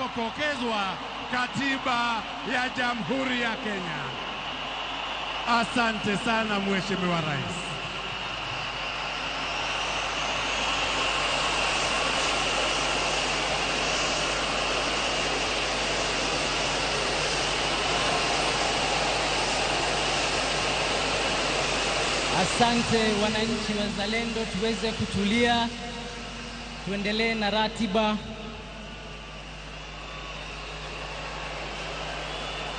anapopokezwa katiba ya Jamhuri ya Kenya. Asante sana Mheshimiwa Rais. Asante wananchi wazalendo, tuweze kutulia, tuendelee na ratiba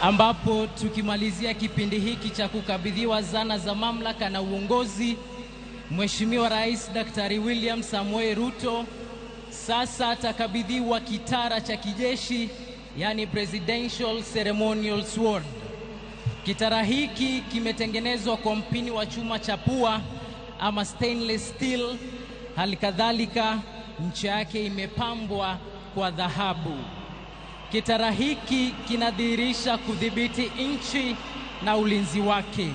ambapo tukimalizia kipindi hiki cha kukabidhiwa zana za mamlaka na uongozi, Mheshimiwa Rais Daktari William Samoei Ruto sasa atakabidhiwa kitara cha kijeshi, yani Presidential Ceremonial Sword. Kitara hiki kimetengenezwa kwa mpini wa chuma cha pua ama stainless steel. Hali kadhalika ncha yake imepambwa kwa dhahabu. Kitara hiki kinadhihirisha kudhibiti nchi na ulinzi wake.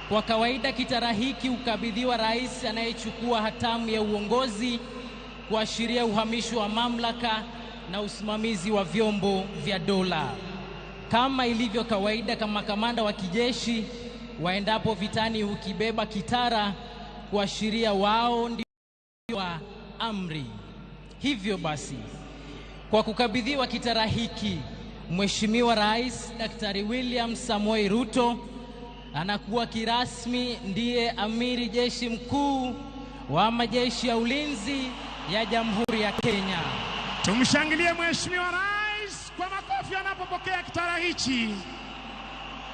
Kwa kawaida kitara hiki hukabidhiwa rais anayechukua hatamu ya uongozi kuashiria uhamisho wa mamlaka na usimamizi wa vyombo vya dola. Kama ilivyo kawaida, kama kamanda wa kijeshi waendapo vitani hukibeba kitara kuashiria wao ndio wa amri. Hivyo basi, kwa kukabidhiwa kitara hiki, Mheshimiwa Rais Daktari William Samoei Ruto anakuwa kirasmi ndiye amiri jeshi mkuu wa majeshi ya ulinzi ya Jamhuri ya Kenya. Tumshangilie Mheshimiwa Rais kwa makofi anapopokea kitara hichi,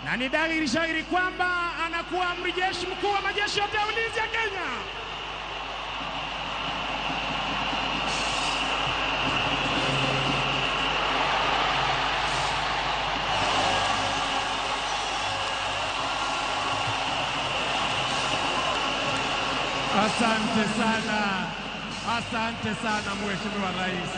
na ni dhahiri shahiri kwamba anakuwa amri jeshi mkuu wa majeshi yote ya ulinzi ya Kenya. Asante sana, asante sana Mheshimiwa Rais.